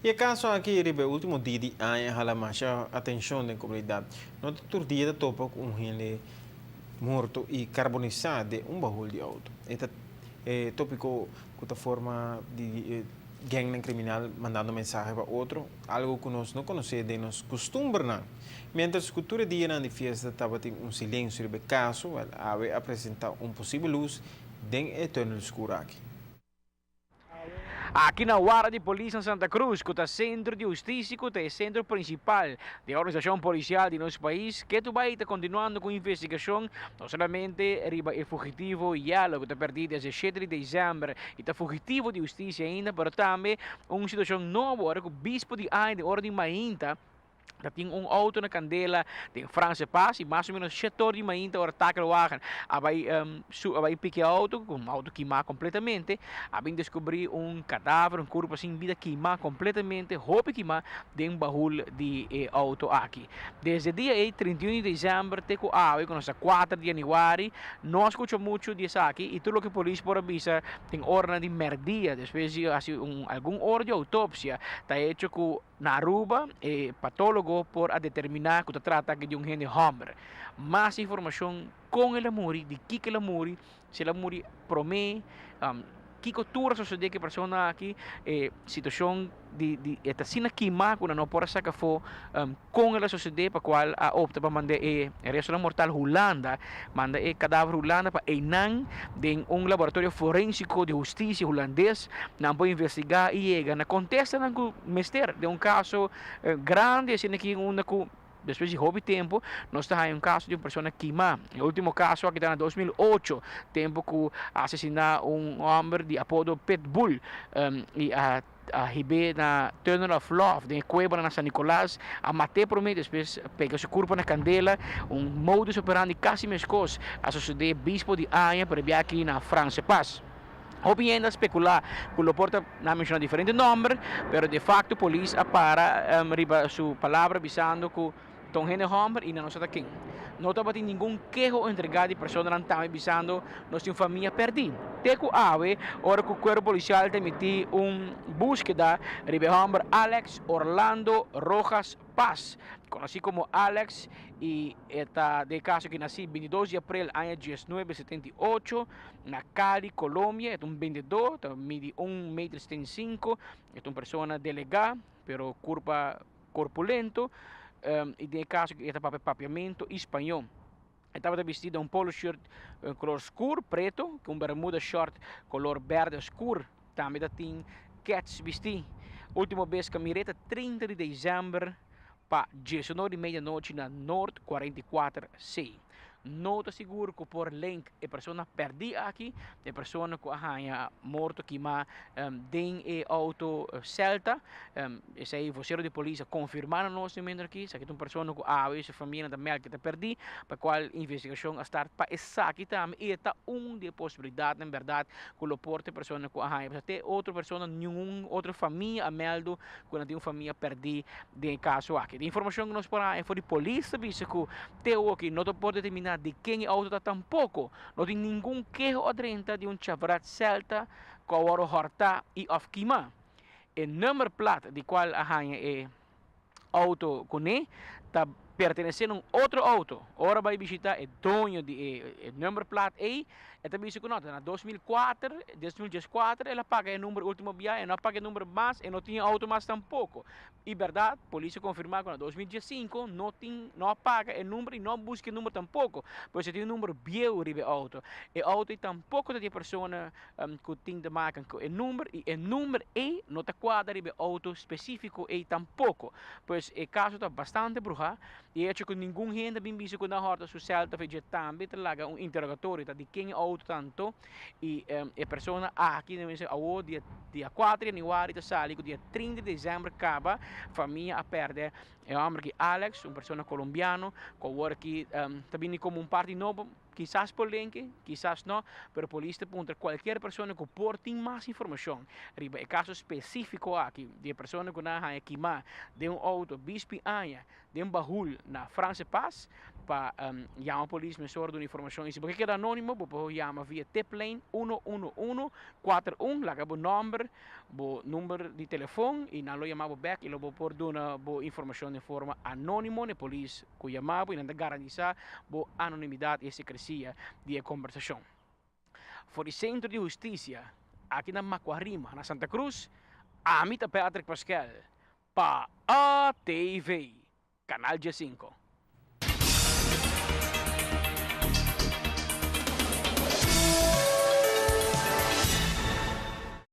E caso aki riba ultimo dia di aña a hala masha atencion den comunidad. No ta tur dia ta topa cu un hende morto y carbonisa den un bahul di auto. E ta e topico cu ta forma di gangnan criminal mandando mensahe pa otro, algo cu nos no conoce den nos custumbernan. Mientras cu tur e dianan di fiesta tabatin un silencio riba e caso, wel awe a presenta un posibel luz den e tunnel scur aki. Aki na Warda di Polis na Santa Cruz, cu ta centro di husticia cu ta e centro principal di e organisacion policial di nos pais, ketu bay ta continuando cu investigacion no solamente riba e fugitivo Yellow cu ta perdi desde shete di december y ta fugitivo di husticia ainda, pero tambe un situacion nobo ora cu bispo di aña den ora di mainta Ta tin un auto na candela den Franse Pas y mas o menos shete or di mainta ora takelwagen a bay su a bay piki e auto cu un auto kima completamente a bin descubri un cadaver un curpa sin bida kima completamente hopi kima den bahul di e auto aki. Desde dia ey 31 di december te cu awe cu nos ta 4 di januari no a scucha mucho di esaki y tur loke polis por a bisa den oranan di merdia despues di haci un algun ora di autopsia ta hecho cu Na Aruba e patólogo por a determiná ku ta trata aki di un hende hòmber. Mas informashon kon el a muri, di kiko el a muri, si el a muri promé, kiko tur a sosodé ku e persona aki, e situashon di di e ta asina kimá ku nan no por a saka afó kon el a sosodé pa kual a opta pa manda e restonan mortal Hulanda, manda e kadaver Hulanda pa einan den un laboratorio forénsiko di hustisia hulandes nan por investigá i yega na kontestanan ku mester den un kaso grandi asina aki unda ku despues di hopi tempu nos ta haña un kaso di un persona kimá. E ultimo kaso aki ta na 2008 tempu ku a asesiná un hòmber di apodo Pitbull i a a hib'é na Tunnel of Love den e kuebanan na San Nicolas, a mat'é promé despues pega su kurpa na kandela. Un modus operandi kasi meskos a sosodé bispo di aña pero e bia aki na Franse Pas. Hopi hende a spekulá ku lo por ta nan a menshoná diferente nòmber, pero de fakto polis a para riba su palabra bisando ku ta un hende hòmber i nan no sa ta ken. No tabatin ningun keho entregá di personanan tambe bisando nos tin famia pèrdí. Te ku awe, ora ku kuerpo polisial ta emití un búskeda riba e hòmber Alex Orlando Rojas Paz, konosí komo Alex i e ta den e kaso ki nasí 22 di aprel aña 1978 na Cali, Colombia. E ta un bendedó, ta midi un meter 75, e ta un persona delegá pero kurpa korpulento i den e kaso e ta papia papiamento i spañó. E tabata bisti den un polo shirt kolor skur, preto, ku un bermuda short kolor bèrdè skur. Tambe ta tin kèts bistí. Último bes ku a mir'é ta 30 di desèmber pa diesunor di medianochi na Noord 44 C. No ta sigur ku por link e persona pèrdí aki, e persona ku a haña morto kimá den e outo Celta. Esei vocero di polis a konfirmá na nos momento aki. Esaki ta un persona ku awe su famia nan ta mèld ku e ta pèrdí, pa kual investigashon a start pa esaki tambe i e ta un di e posibilidatnan bèrdat ku lo por ta e persona ku a haña. Pasobra te otro persona, ningun otro famia a mèldu ku nan tin un famia pèrdí den e kaso aki. Di informashon ku nos por haña for di polis ta bisa ku te awoki no ta por determiná di ken e outo ta tampoko. No tin ningun keho a drenta di un Chevrolet Celta ku a wòrdu hòrtá i òf kimá. E nummerplaat di kual a haña e outo kuné ta pertenesé na un otro outo. Ora bai bishitá e doño di e nummerplaat ei, E ta bisa ku no, ta na 2004, 2014 el a paga e number ultimo bia, e no a paga e number mas, e no tin e outo mas tampoko. I bèrdat, polis a konfirmá ku na 2015 no tin, no a paga e number i no a buska e number tampoko, pues e tin un number bieu riba e outo. E outo ei tampoko ta di e persona ku tin te maken ku e number i e number ei no ta kuadra riba e outo spesífiko ei tampoko. Pues e kaso ta bastante bruhá. E hecho ku ningun hende a bin bisa ku nan hòrta su sèl ta dje tambe ta laga un interogatorio ta di ken e outo ta anto i e persona aki nan bisa awor dia dia kuater yanüari ta sali ku dia 30 di desèmber kaba famia a pèrdè e hòmber aki Alex un persona kolombiano ku awor aki ta bini komo un parti nobo. Kisas por lenke, kisas no, pero polis ta puntra cualkier persona cu por tin mas informacion riba e caso specifico aki di e persona cu nan a haya kima den un auto bispi aña. den bahul na Franse Pas pa yama polis mesora duna informashon. I si bo ke keda anónimo bo por yama via tiplijn 11141, laga bo nòmber, bo number di telefon i nan lo yama bo bèk i lo bo por duna bo informashon den forma anónimo na e polis ku yama bo i nan ta garantisá bo anonimidat i e sekresia di e kombersashon. For di Sentro di Hustisia aki na Macuarima na Santa Cruz, ami ta Patrick Paskel pa ATV, Canal 15.